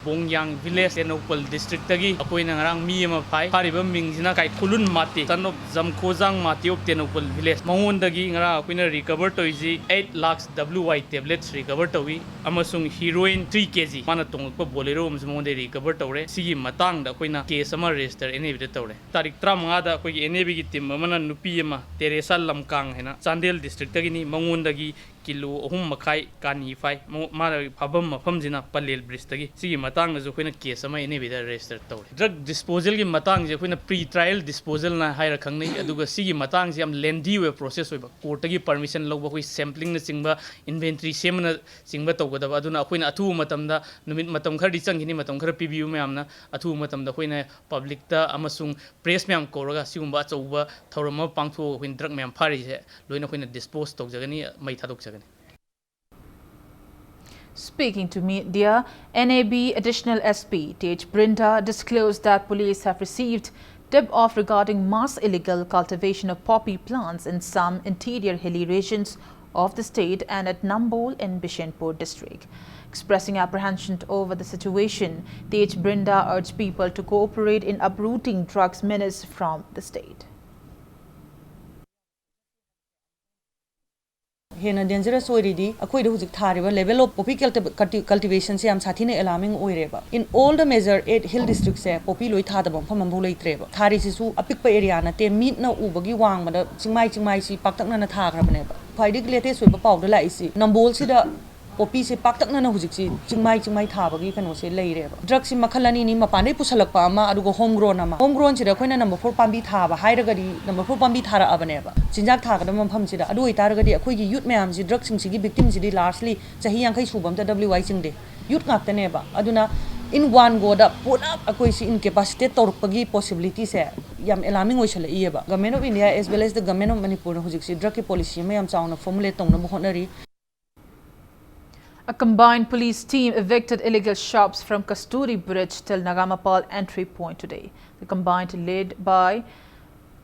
ꯕꯣꯡꯌꯥꯡ village, Tengnoupal ꯗꯤꯁꯇ꯭ꯔꯤꯛꯇꯒꯤ ꯑꯩꯈꯣꯏꯅ ꯉꯔꯥꯡ ꯃꯤ ꯑꯃ ꯐꯥꯏ꯫ ꯐꯥꯔꯤꯕ ꯃꯤꯡꯁꯤꯅ Kaikhulun Mate, son of Jamkhojang Mate of Tengnoupal village. ꯃꯉꯣꯟꯗꯒꯤ ꯉꯔꯥꯡ ꯑꯩꯈꯣꯏꯅ ꯔꯤꯀꯚꯔ ꯇꯧꯔꯤꯁꯤ eight lakhs W Y tablets recover ꯇꯧꯏ ꯑꯃꯁꯨꯡ ꯍꯤꯔꯣꯏꯟ three K G, ꯃꯥꯅ ꯇꯣꯡꯂꯛꯄ ꯕꯣꯂꯦꯔꯣ ꯑꯃꯁꯨ ꯃꯉꯣꯟꯗꯒꯤ ꯔꯤꯀꯚꯔ ꯇꯧꯔꯦ꯫ ꯁꯤꯒꯤ ꯃꯇꯥꯡꯗ ꯑꯩꯈꯣꯏꯅ ꯀꯦꯁ ꯑꯃ ꯔꯦꯖꯤꯁꯇꯔ ꯑꯦꯟ ꯑꯥꯏ ꯕꯤꯗ ꯇꯧꯔꯦ꯫ ꯇꯥꯔꯤꯛ ꯇꯔꯥꯃꯉꯥꯗ ꯑꯩꯈꯣꯏꯒꯤ ꯑꯦꯟ ꯑꯥꯏ ꯕꯤꯒꯤ ꯇꯤꯝ ꯑꯃꯅ ꯅꯨꯄꯤ ꯑꯃ, ꯇꯦꯔꯦꯁꯥ ꯂꯝꯀꯥꯡ ꯍꯥꯏꯅ, ꯆꯥꯟꯗꯦꯜ ꯗꯤꯁꯇ꯭ꯔꯤꯛꯇꯒꯤꯅꯤ, ꯃꯉꯣꯟꯗꯒꯤ ꯀꯤꯂꯣ ꯑꯍꯨꯝ ꯃꯈꯥꯏ ꯀꯥꯅꯤ ꯐꯥꯏ꯫ ꯃꯉꯣ-, ꯃꯥꯅ ꯐꯥꯐꯝ ꯃꯐꯝꯁꯤꯅ ꯄꯂꯦꯜ ꯕ꯭ꯔꯤꯖꯇꯒꯤ꯫ ꯁꯤꯒꯤ ꯃꯇꯥꯡꯗꯁꯨ ꯑꯩꯈꯣꯏꯅ ꯀꯦꯁ ꯑꯃ ꯑꯦꯟ ꯑꯥꯏ ꯕꯤꯗ ꯔꯦꯖꯤꯁꯇꯔ ꯇꯧꯔꯦ꯫ ꯗ꯭ꯔꯒ ꯗꯤꯁꯄꯣꯖꯦꯜꯒꯤ ꯃꯇꯥꯡꯁꯦ ꯑꯩꯈꯣꯏꯅ ꯄ꯭ꯔꯤ ꯇ꯭ꯔꯥꯏꯌꯦꯜ ꯗꯤꯁꯄꯣꯖꯦꯜꯅ ꯍꯥꯏꯔ ꯈꯪꯅꯩ꯫ ꯑꯗꯨꯒ ꯁꯤꯒꯤ ꯃꯇꯥꯡꯁꯦ ꯌꯥꯝ ꯂꯦꯟꯗꯤ ꯑꯣꯏꯕ ꯄ꯭ꯔꯣꯁꯦꯁ ꯑꯣꯏꯕ, ꯀꯣꯔꯠꯇꯒꯤ ꯄꯔꯃꯤꯁꯟ ꯂꯧꯕ, ꯑꯩꯈꯣꯏ ꯁꯦꯝꯄ꯭ꯂꯤꯡꯅꯆꯤꯡꯕ, ꯏꯟꯚꯦꯟꯇ꯭ꯔꯤ ꯁꯦꯝꯕꯅꯆꯤꯡꯕ ꯇꯧꯒꯗꯕ꯫ ꯑꯗꯨꯅ ꯑꯩꯈꯣꯏꯅ ꯑꯊꯨꯕ ꯃꯇꯝꯗ, ꯅꯨꯃꯤꯠ, ꯃꯇꯝ ꯈꯔꯗꯤ ꯆꯪꯈꯤꯅꯤ, ꯃꯇꯝ ꯈꯔ ꯄꯤꯕꯤꯌꯨ ꯃꯌꯥꯝꯅ꯫ ꯑꯊꯨꯕ ꯃꯇꯝꯗ ꯑꯩꯈꯣꯏꯅ ꯄꯕ꯭ꯂꯤꯛꯇ ꯑꯃꯁꯨꯡ ꯄ꯭ꯔꯦꯁ ꯃꯌꯥꯝ ꯀꯧꯔꯒ ꯁꯤꯒꯨꯝꯕ ꯑꯆꯧꯕ ꯊꯧꯔꯝ ꯑꯃ ꯄꯥꯡꯊꯣꯛꯑꯒ ꯑꯩꯈꯣꯏꯅ ꯗ꯭ꯔꯒ ꯃꯌꯥꯝ ꯐꯥꯔꯤꯁꯦ ꯂꯣꯏꯅ ꯑꯩꯈꯣꯏꯅ ꯗꯤꯁꯄꯣꯖ ꯇꯧꯖꯒꯅꯤ, ꯃꯩ ꯊꯥꯗꯣꯛꯆꯒꯅꯤ꯫ Speaking to media, N A B Additional S P T H Brinda disclosed that police have received tip-off regarding mass illegal cultivation of poppy plants in some interior hilly regions of the state and at Nambol in Bishenpur district. Expressing apprehension over the situation, T H Brinda urged people to cooperate in uprooting drugs menace from the state. ꯍꯦꯟꯅ dangerous ꯑꯣꯏꯔꯤꯗꯤ ꯑꯩꯈꯣꯏꯗ ꯍꯧꯖꯤꯛ ꯊꯥꯔꯤꯕ level of poppy cultivationꯁꯦ ꯌꯥꯝ ꯁꯥꯊꯤꯅ alarming ꯑꯣꯏꯔꯦꯕ꯫ In all the major eight hill districtꯁꯦ poppy ꯂꯣꯏ ꯊꯥꯗꯕ ꯃꯐꯝ ꯑꯃꯐꯥꯎ ꯂꯩꯇ꯭ꯔꯦꯕ꯫ ꯊꯥꯔꯤꯁꯤꯁꯨ ꯑꯄꯤꯛꯄ ꯑꯦꯔꯤꯌꯥ ꯅꯠꯇꯦ, ꯃꯤꯠꯅ ꯎꯕꯒꯤ ꯋꯥꯡꯃꯗ ꯆꯤꯡꯃꯥꯏ ꯆꯤꯡꯃꯥꯏꯁꯤ ꯄꯥꯛꯇꯛꯅꯅ ꯊꯥꯈ꯭ꯔꯕꯅꯦꯕ꯫ ꯈ꯭ꯋꯥꯏꯗꯒꯤ latest ꯑꯣꯏꯕ ꯄꯥꯎꯗ ꯂꯥꯛꯏꯁꯤ ꯅꯝꯕꯣꯜꯁꯤꯗ poppyꯁꯦ ꯄꯥꯛꯇꯛꯅꯅ ꯍꯧꯖꯤꯛꯁꯤ ꯆꯤꯡꯃꯥꯏ ꯆꯤꯡꯃꯥꯏ ꯊꯥꯕꯒꯤ ꯀꯩꯅꯣꯁꯦ ꯂꯩꯔꯦꯕ꯫ Drugꯁꯤ ꯃꯈꯜ ꯑꯅꯤꯅꯤ, ꯃꯄꯥꯟꯗꯩ ꯄꯨꯁꯜꯂꯛꯄ ꯑꯃ ꯑꯗꯨꯒ home grown ꯑꯃ꯫ Home grownꯁꯤꯗ ꯑꯩꯈꯣꯏꯅ number four ꯄꯥꯝꯕꯤ ꯊꯥꯕ ꯍꯥꯏꯔꯒꯗꯤ number four ꯄꯥꯝꯕꯤ ꯊꯥꯔꯛꯑꯕꯅꯦꯕ ꯆꯤꯟꯖꯥꯛ ꯊꯥꯒꯗꯕ ꯃꯐꯝꯁꯤꯗ꯫ ꯑꯗꯨ ꯑꯣꯏꯇꯥꯔꯒꯗꯤ ꯑꯩꯈꯣꯏꯒꯤ youth ꯃꯌꯥꯝꯁꯤ drugꯁꯤꯡꯁꯤꯒꯤ victimꯁꯤꯗꯤ largely ꯆꯍꯤ ꯌꯥꯡꯈꯩ ꯁꯨꯕ ꯑꯝꯇ W I ꯆꯤꯡꯗꯦ, youth ꯉꯥꯛꯇꯅꯦꯕ꯫ ꯑꯗꯨꯅ in one goꯗ ꯄꯨꯂꯞ ꯑꯩꯈꯣꯏꯁꯤ incapacitate ꯇꯧꯔꯛꯄꯒꯤ possibilityꯁꯦ ꯌꯥꯝ alarming ꯑꯣꯏꯁꯜꯂꯛꯏꯌꯦꯕ꯫ Government of India as well as the Government of Manipurꯅ ꯍꯧꯖꯤꯛꯁꯤ drugꯀꯤ policy ꯑꯃ ꯌꯥꯝ ꯆꯥꯎꯅ formulate ꯇꯧꯅꯕ ꯍꯣꯠꯅꯔꯤ꯫ A combined police team evicted illegal shops from Kasturi Bridge till Nagamapal entry point today. The combined, led by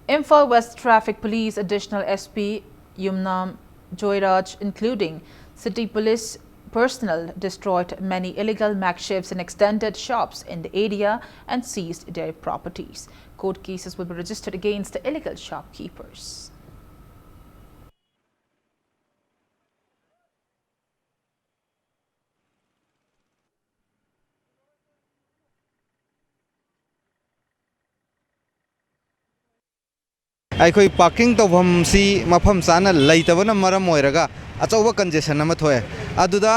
Imphal West Traffic Police Additional S P Yumnam Joyraj, including city police personnel, destroyed many illegal makeshifts and extended shops in the area and seized their properties. Court cases will be registered against the illegal shopkeepers. ꯑꯩꯈꯣꯏ parking ꯇꯧꯐꯝꯁꯤ ꯃꯐꯝ ꯆꯥꯅ ꯂꯩꯇꯕꯅ ꯃꯔꯝ ꯑꯣꯏꯔꯒ ꯑꯆꯧꯕ congestion ꯑꯃ ꯊꯣꯛꯑꯦ꯫ ꯑꯗꯨꯗ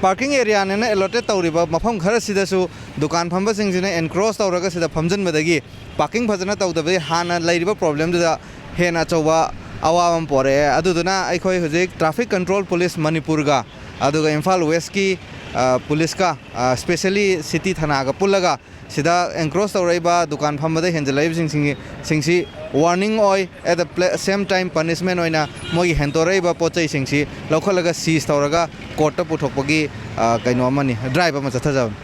parking areaꯅꯦꯅ allotted ꯇꯧꯔꯤꯕ ꯃꯐꯝ ꯈꯔꯁꯤꯗꯁꯨ ꯗꯨꯀꯥꯟ ꯐꯝꯕꯁꯤꯡꯁꯤꯅ encroach ꯇꯧꯔꯒ ꯁꯤꯗ ꯐꯝꯖꯤꯟꯕꯗꯒꯤ parking ꯐꯖꯅ ꯇꯧꯗꯕꯗꯒꯤ ꯍꯥꯟꯅ ꯂꯩꯔꯤꯕ problemꯗꯨꯗ ꯍꯦꯟꯅ ꯑꯆꯧꯕ ꯑꯋꯥꯕ ꯑꯃ ꯄꯣꯔꯛꯑꯦ꯫ ꯑꯗꯨꯗꯨꯅ ꯑꯩꯈꯣꯏ ꯍꯧꯖꯤꯛ Traffic Control Police ꯃꯅꯤꯄꯨꯔꯒ ꯑꯗꯨꯒ ꯏꯝꯐꯥꯜ Westꯀꯤ policeꯀ, specially city ꯊꯅꯥꯒ ꯄꯨꯜꯂꯒ ꯁꯤꯗ encroach ꯇꯧꯔꯛꯏꯕ ꯗꯨꯀꯥꯟ ꯐꯝꯕꯗ ꯍꯦꯟꯖꯜꯂꯛꯏꯕꯁꯤꯡꯁꯤ warning ꯑꯣꯏ, at the same time punishment ꯑꯣꯏꯅ ꯃꯣꯏꯒꯤ ꯍꯦꯟꯇꯣꯔꯛꯏꯕ ꯄꯣꯠ ꯆꯩꯁꯤꯡꯁꯤ ꯂꯧꯈꯠꯂꯒ seize ꯇꯧꯔꯒ courtꯇ ꯄꯨꯊꯣꯛꯄꯒꯤ ꯀꯩꯅꯣ ꯑꯃꯅꯤ, drive ꯑꯃ ꯆꯠꯊꯖꯕꯅꯤ꯫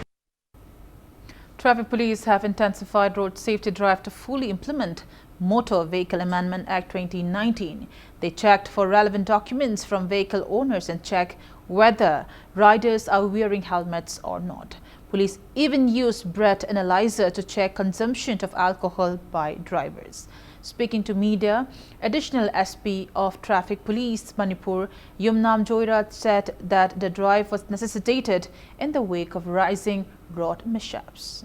Traffic police have intensified road safety drive to fully implement Motor Vehicle Amendment Act twenty nineteen. They checked for relevant documents from vehicle owners and check whether riders are wearing helmets or not. Police even used breath analyzer to check consumption of alcohol by drivers. Speaking to media, Additional S P of Traffic Police Manipur, Yumnam Joyrat, said that the drive was necessitated in the wake of rising road mishaps.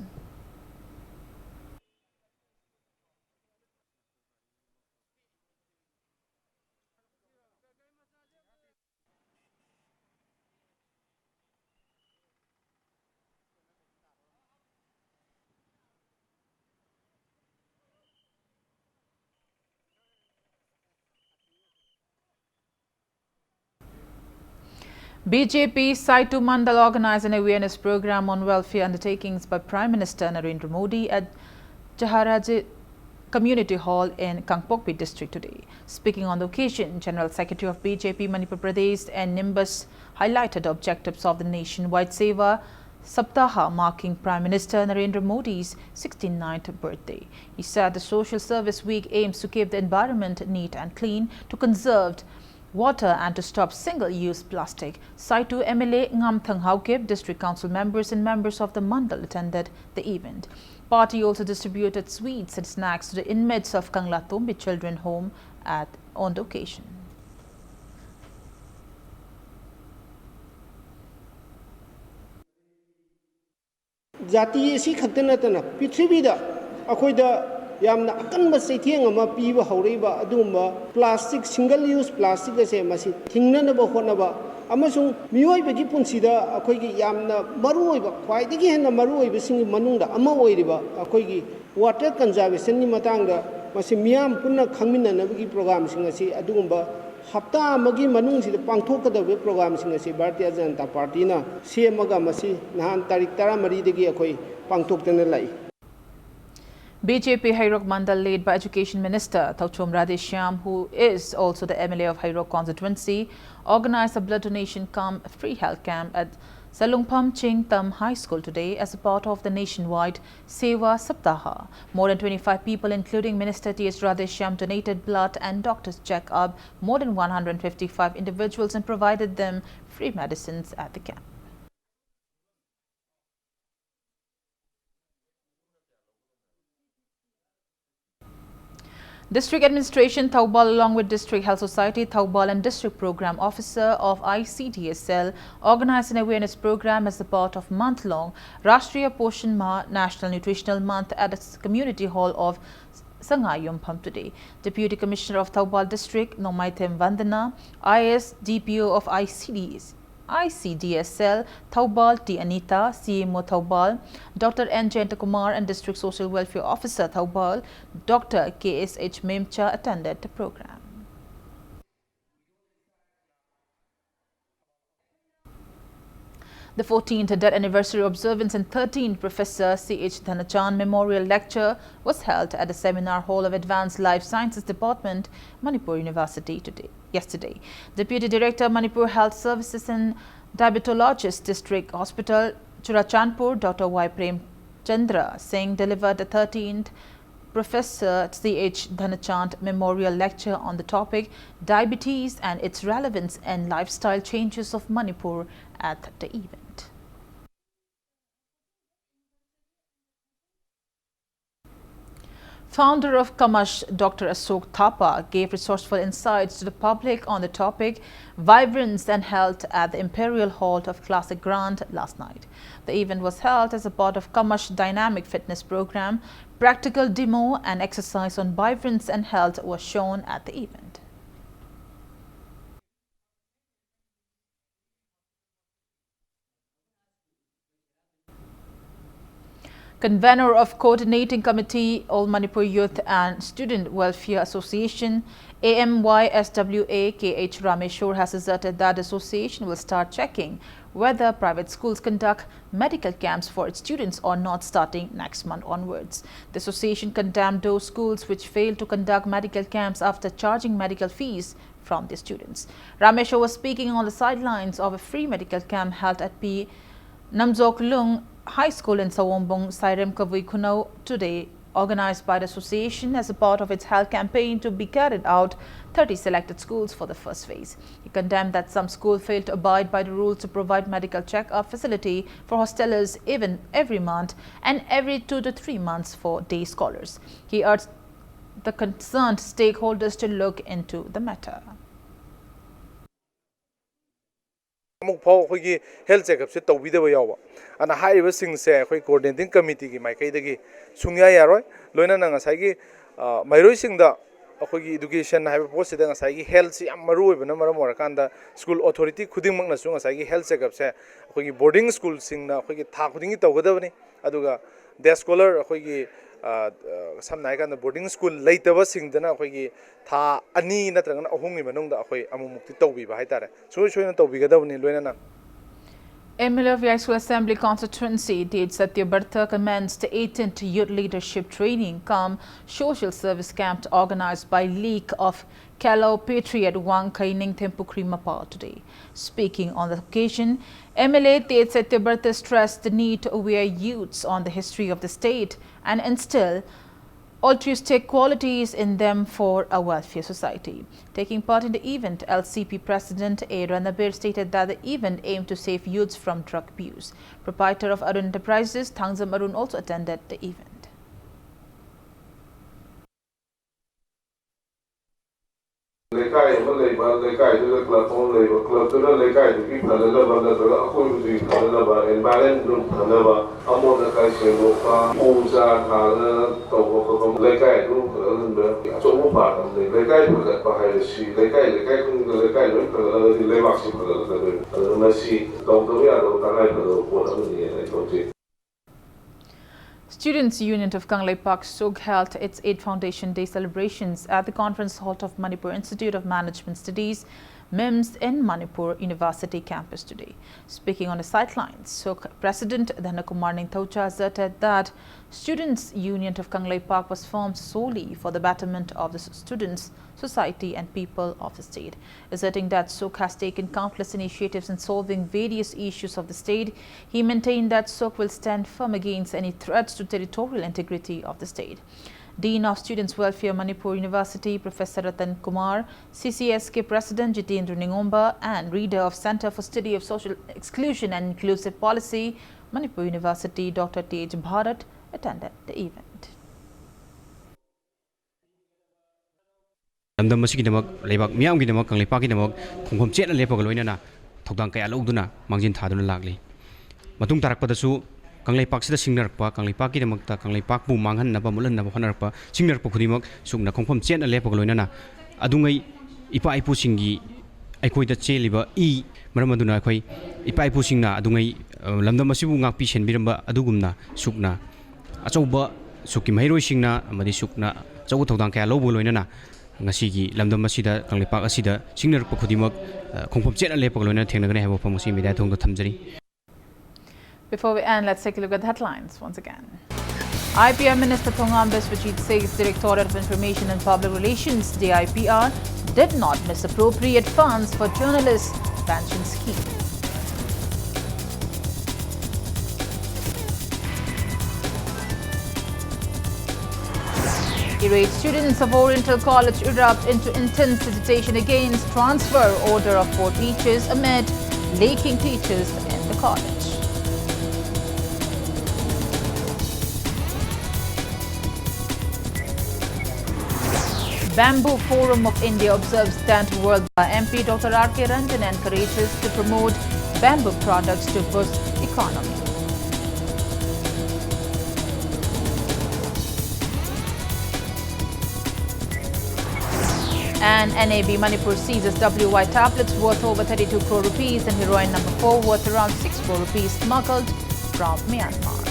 B J P Saitu Mandal organized an awareness program on welfare undertakings by Prime Minister Narendra Modi at Jaharaje Community Hall in Kangpokpi district today. Speaking on the occasion, General Secretary of B J P Manipur Pradesh N Nimbas highlighted the objectives of the nationwide Seva Saptaha marking Prime Minister Narendra Modi's sixty-ninth birthday. He said the Social Service Week aims to keep the environment neat and clean, to conserve water and to stop single-use plastic. Saitu M L A Ngamthang Haokip, District Council members and members of the Mandal attended the event. Party also distributed sweets and snacks to the inmates of Kanglatombi Children Home at, on the occasion. ꯖꯥꯇꯤ ꯑꯁꯤ ꯈꯛꯇ ꯅꯠꯇꯅ ꯄ꯭ꯔꯤꯊꯤꯕꯤꯗ ꯑꯩꯈꯣꯏꯗ ꯌꯥꯝꯅ ꯑꯀꯟꯕ ꯆꯩꯊꯦꯡ ꯑꯃ ꯄꯤꯕ ꯍꯧꯔꯛꯏꯕ ꯑꯗꯨꯒꯨꯝꯕ ꯄ꯭ꯂꯥꯁꯇꯤꯛ, ꯁꯤꯡꯒꯜ ꯌꯨꯁ ꯄ꯭ꯂꯥꯁꯇꯤꯛ ꯑꯁꯦ ꯃꯁꯤ ꯊꯤꯡꯅꯅꯕ ꯍꯣꯠꯅꯕ ꯑꯃꯁꯨꯡ ꯃꯤꯑꯣꯏꯕꯒꯤ ꯄꯨꯟꯁꯤꯗ ꯑꯩꯈꯣꯏꯒꯤ ꯌꯥꯝꯅ ꯃꯔꯨꯑꯣꯏꯕ, ꯈ꯭ꯋꯥꯏꯗꯒꯤ ꯍꯦꯟꯅ ꯃꯔꯨꯑꯣꯏꯕꯁꯤꯡꯒꯤ ꯃꯅꯨꯡꯗ ꯑꯃ ꯑꯣꯏꯔꯤꯕ ꯑꯩꯈꯣꯏꯒꯤ ꯋꯥꯇꯔ ꯀꯟꯖꯥꯔꯕꯦꯁꯟꯒꯤ ꯃꯇꯥꯡꯗ ꯃꯁꯤ ꯃꯤꯌꯥꯝ ꯄꯨꯟꯅ ꯈꯪꯃꯤꯟꯅꯅꯕꯒꯤ ꯄ꯭ꯔꯣꯒ꯭ꯔꯥꯝꯁꯤꯡ ꯑꯁꯤ ꯑꯗꯨꯒꯨꯝꯕ ꯍꯞꯇꯥ ꯑꯃꯒꯤ ꯃꯅꯨꯡꯁꯤꯗ ꯄꯥꯡꯊꯣꯛꯀꯗꯕ ꯄ꯭ꯔꯣꯒ꯭ꯔꯥꯝꯁꯤꯡ ꯑꯁꯤ ꯚꯥꯔꯇꯤꯌ ꯖꯅꯇꯥ ꯄꯥꯔꯇꯤꯅ ꯁꯦꯝꯃꯒ ꯃꯁꯤ ꯅꯍꯥꯟ ꯇꯥꯔꯤꯛ ꯇꯔꯥꯃꯔꯤꯗꯒꯤ ꯑꯩꯈꯣꯏ ꯄꯥꯡꯊꯣꯛꯇꯅ ꯂꯥꯛꯏ꯫ B J P Heirok Mandal, led by Education Minister Thouchom Radheshyam, who is also the M L A of Heirok constituency, organized a blood donation cum free health camp at Salungpham Chingtam High School today as a part of the nationwide Seva Saptaha. More than twenty-five people, including Minister T S Radheshyam, donated blood and doctors check-up. More than one hundred fifty-five individuals and provided them free medicines at the camp. District Administration Thoubal, along with District Health Society Thoubal and District Program Officer of I C D S L, organized an awareness program as a part of month-long Rashtriya Poshan Maah National Nutritional Month at the Community Hall of Sangai Yumpham today. Deputy Commissioner of Thoubal District, Nomaithem Vandana, I A S D P O of I C D S, I C D S L Thoubal, T Anita, C M O Thoubal, Doctor N Jayantakumar, and District Social Welfare Officer Thoubal, Doctor K S H Memcha, attended the program. The fourteenth death anniversary observance and thirteenth Professor C H Dhanachand Memorial Lecture was held at the Seminar Hall of Advanced Life Sciences Department, Manipur University today, yesterday. Deputy Director, Manipur Health Services and Diabetologist District Hospital, Churachandpur, Doctor Y Prem Chandra Singh delivered the thirteenth Professor C H Dhanachand Memorial Lecture on the topic Diabetes and Its Relevance in Lifestyle Changes of Manipur at the event. Founder of Kamash, Doctor Ashok Thapa, gave resourceful insights to the public on the topic Vibrance and Health at the Imperial Hall of Classic Grand last night. The event was held as a part of Kamash Dynamic Fitness Program. Practical demo and exercise on vibrance and health was shown at the event. Convener of Coordinating Committee, All Manipur Youth and Student Welfare Association, A M Y S W A, K H Rameshwar, has asserted that the association will start checking whether private schools conduct medical camps for its students or not starting next month onwards. The association condemned those schools which fail to conduct medical camps after charging medical fees from the students. Rameshwar was speaking on the sidelines of a free medical camp held at P Namzoklung High School in Sawombung, Sairem Kavui Khunou today, organized by the association as a part of its health campaign to be carried out thirty selected schools for the first phase. He condemned that some schools failed to abide by the rules to provide medical checkup facility for hostelers even every month and every two to three months for day scholars. He urged the concerned stakeholders to look into the matter. ꯑꯃꯨꯛ ꯐꯥꯎ ꯑꯩꯈꯣꯏꯒꯤ health checkup ꯁꯦ ꯇꯧꯕꯤꯗꯕ ꯌꯥꯎꯕ꯫ ꯑꯗꯨꯅ ꯍꯥꯏꯔꯤꯕꯁꯤꯡꯁꯦ ꯑꯩꯈꯣꯏ coordinating committee ꯒꯤ ꯃꯥꯏꯀꯩꯗꯒꯤ ꯁꯨꯡꯌꯥ ꯌꯥꯔꯣꯏ꯫ ꯂꯣꯏꯅꯅ ꯉꯁꯥꯏꯒꯤ, ꯑ, ꯃꯍꯩꯔꯣꯏꯁꯤꯡꯗ ꯑꯩꯈꯣꯏꯒꯤ education ꯍꯥꯏꯕ ꯄꯣꯠꯁꯤꯗ ꯉꯁꯥꯏꯒꯤ health ꯁꯤ ꯌꯥꯝ ꯃꯔꯨ ꯑꯣꯏꯕꯅ ꯃꯔꯝ ꯑꯣꯏꯔꯀꯥꯟꯗ school authority ꯈꯨꯗꯤꯡꯃꯛꯅꯁꯨ ꯉꯁꯥꯏꯒꯤ health checkup ꯁꯦ ꯑꯩꯈꯣꯏꯒꯤ boarding school ꯁꯤꯡꯅ ꯑꯩꯈꯣꯏꯒꯤ ꯊꯥ ꯈꯨꯗꯤꯡꯒꯤ ꯇꯧꯒꯗꯕꯅꯤ꯫ ꯑꯗꯨꯒ day scholar ꯑꯩꯈꯣꯏꯒꯤ, ꯑ, ꯑ, ꯁꯝꯅ ꯍꯥꯏꯔꯀꯥꯟꯗ boarding school ꯂꯩꯇꯕꯁꯤꯡꯗꯅ ꯑꯩꯈꯣꯏꯒꯤ ꯊꯥ ꯑꯅꯤ ꯅꯠꯇ꯭ꯔꯒꯅ ꯑꯍꯨꯝꯒꯤ ꯃꯅꯨꯡꯗ ꯑꯩꯈꯣꯏ ꯑꯃꯨꯛꯃꯨꯛꯇꯤ ꯇꯧꯕꯤꯕ ꯍꯥꯏꯇꯥꯔꯦ꯫ ꯁꯨꯡꯁꯣꯏ ꯁꯣꯏꯗꯅ ꯇꯧꯕꯤꯒꯗꯕꯅꯤ꯫ ꯂꯣꯏꯅꯅ M L A of Yaꯏꯁꯀꯨꯜ Assembly Constituency, Tej Satyabarta, commenced the eighteenth Youth Leadership Training cum Social Service Camp organized by League of Kalo Patriot Wangkei Ningthempukri Mapal today. Speaking on the occasion, M L A Tej Satyabarta stressed the need to aware youths on the history of the state and instill altruistic qualities in them for a welfare society. Taking part in the event, L C P President A Ranabir stated that the event aimed to save youths from drug abuse. Proprietor of Arun Enterprises, Thangzam Arun, also attended the event. ꯂꯩꯀꯥꯏ ꯑꯃ ꯂꯩꯕ, ꯂꯩꯀꯥꯏꯗꯨꯗ club ꯑꯃ ꯂꯩꯕ, club ꯇꯨꯅ ꯂꯩꯀꯥꯏꯗꯨꯒꯤ ꯐꯅꯅꯕ ꯅꯠꯇ꯭ꯔꯒ ꯑꯀꯣꯏꯕꯗꯨꯒꯤ ꯐꯅꯅꯕ, environment ꯗꯨ ꯐꯅꯕ, ꯑꯃꯣꯠ ꯑꯀꯥꯏ ꯁꯦꯡꯗꯣꯛꯄ, ꯎ ꯆꯥꯔ ꯊꯥꯗꯅ ꯇꯧꯕ ꯈꯣꯠꯄ, ꯂꯩꯀꯥꯏꯗꯨ ꯐꯒꯠꯍꯟꯕ ꯑꯆꯧꯕ part ꯑꯃꯅꯤ꯫ ꯂꯩꯀꯥꯏ ꯐꯒꯠꯄ ꯍꯥꯏꯕꯁꯤ ꯂꯩꯀꯥꯏ, ꯂꯩꯀꯥꯏ ꯈꯨꯗꯤꯡꯗ ꯂꯩꯀꯥꯏ ꯂꯣꯏ ꯐꯒꯠꯂꯒꯗꯤ ꯂꯩꯕꯥꯛꯁꯤ ꯐꯒꯠꯂꯛꯀꯗꯣꯏꯅꯤ꯫ ꯑꯗꯨꯅ ꯃꯁꯤ ꯇꯧꯗꯕ ꯌꯥꯗꯕ ꯇꯉꯥꯏ ꯐꯗꯕ ꯄꯣꯠ ꯑꯃꯅꯤ ꯍꯥꯏꯅ ꯑꯩ ꯂꯧꯖꯩ꯫ Students Union of Kangleipak SoC held its eighth Foundation Day celebrations at the Conference Hall of Manipur Institute of Management Studies, MIMS, in Manipur University campus today. Speaking on the sidelines, SoC President Dhanakumar Ningthoucha asserted that Students Union of Kangleipak was formed solely for the betterment of the s-, students, society and people of the state. Asserting that SoC has taken countless initiatives in solving various issues of the state, he maintained that SoC will stand firm against any threats to territorial integrity of the state. Dean of Students Welfare, Manipur University, Professor Ratan Kumar, C C S K President Jitendra Ningomba, and Reader of Center for Study of Social Exclusion and Inclusive Policy, Manipur University, Doctor T H Bharat, attended the event. ꯂꯝꯗꯝ ꯑꯁꯤꯒꯤꯗꯃꯛ, ꯂꯩꯕꯥꯛ ꯃꯤꯌꯥꯝꯒꯤꯗꯃꯛ, ꯀꯪꯂꯩꯄꯥꯛꯀꯤꯗꯃꯛ ꯈꯣꯡꯐꯝ ꯆꯦꯠꯅ ꯂꯦꯞꯄꯒ ꯂꯣꯏꯅꯅ ꯊꯧꯗꯥꯡ ꯀꯌꯥ ꯂꯧꯗꯨꯅ ꯃꯥꯡꯖꯤꯟ ꯊꯥꯗꯨꯅ ꯂꯥꯛꯂꯤ꯫ ꯃꯇꯨꯡ ꯇꯥꯔꯛꯄꯗꯁꯨ ꯀꯪꯂꯩꯄꯥꯛꯁꯤꯗ ꯁꯤꯡꯅꯔꯛꯄ, ꯀꯪꯂꯩꯄꯥꯛꯀꯤꯗꯃꯛꯇ, ꯀꯪꯂꯩꯄꯥꯛꯄꯨ ꯃꯥꯡꯍꯟꯅꯕ, ꯃꯨꯠꯍꯟꯅꯕ ꯍꯣꯠꯅꯔꯛꯄ, ꯁꯤꯡꯅꯔꯛꯄ ꯈꯨꯗꯤꯡꯃꯛ ꯁꯨꯛꯅ ꯈꯣꯡꯐꯝ ꯆꯦꯠꯅ ꯂꯦꯞꯄꯒ ꯂꯣꯏꯅꯅ ꯑꯗꯨꯉꯩ ꯏꯄꯥ ꯏꯄꯨꯁꯤꯡꯒꯤ ꯑꯩꯈꯣꯏꯗ ꯆꯦꯜꯂꯤꯕ ꯏ, ꯃꯔꯝ ꯑꯗꯨꯅ ꯑꯩꯈꯣꯏ ꯏꯄꯥ ꯏꯄꯨꯁꯤꯡꯅ ꯑꯗꯨꯉꯩ, ꯑ, ꯂꯝꯗꯝ ꯑꯁꯤꯕꯨ ꯉꯥꯛꯄꯤ ꯁꯦꯟꯕꯤꯔꯝꯕ ꯑꯗꯨꯒꯨꯝꯅ ꯁꯨꯛꯅ ꯑꯆꯧꯕ ꯁꯨꯛꯀꯤ ꯃꯍꯩꯔꯣꯏꯁꯤꯡꯅ ꯑꯃꯗꯤ ꯁꯨꯛꯅ ꯑꯆꯧꯕ ꯊꯧꯗꯥꯡ ꯀꯌꯥ ꯂꯧꯕꯒ ꯂꯣꯏꯅꯅ ꯉꯁꯤꯒꯤ ꯂꯝꯗꯝ ꯑꯁꯤꯗ, ꯀꯪꯂꯩꯄꯥꯛ ꯑꯁꯤꯗ ꯁꯤꯡꯅꯔꯛꯄ ꯈꯨꯗꯤꯡꯃꯛ, ꯑ, ꯈꯣꯡꯐꯝ ꯆꯦꯠꯅ ꯂꯦꯞꯄꯒ ꯂꯣꯏꯅꯅ ꯊꯦꯡꯅꯒꯅꯤ ꯍꯥꯏꯕ ꯋꯥꯐꯝ ꯑꯁꯤ ꯃꯤꯗꯤꯌꯥ ꯊꯣꯡꯗ ꯊꯝꯖꯔꯤ꯫ Before we end, let's take a look at the headlines once again. I P R Minister Thongam Biswajit says Directorate of Information and Public Relations, D I P R, did not misappropriate funds for journalists pension scheme. Irate students of Oriental College erupt into intense agitation against transfer order of four teachers amid lacking teachers in the college. Bamboo Forum of India observes tenth World Ba M P Doctor R K Ranjan encourages to promote bamboo products to boost economy. And N A B Manipur seizes W Y tablets worth over thirty-two crore rupees and heroin number four worth around six crore rupees smuggled from Myanmar.